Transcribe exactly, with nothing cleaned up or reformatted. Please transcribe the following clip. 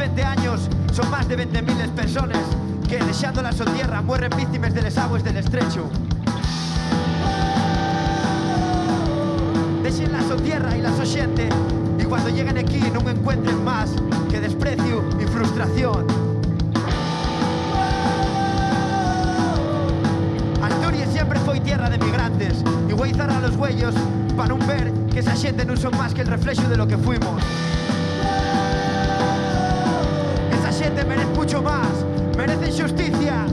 Veinte años son más de veinte mil personas que, dexando la so tierra, mueren víctimas de les agües del estrechu. Dexen la so tierra y la so xente, y cuando lleguen aquí nun encuentren más que despreciu y frustración. Asturias siempre foi tierra de migrantes, y güei zarra los güeyos pa nun ver que esa xente nun son más que el reflexo de lo que fuimos. Esa xente merece mucho más, merecen xusticia.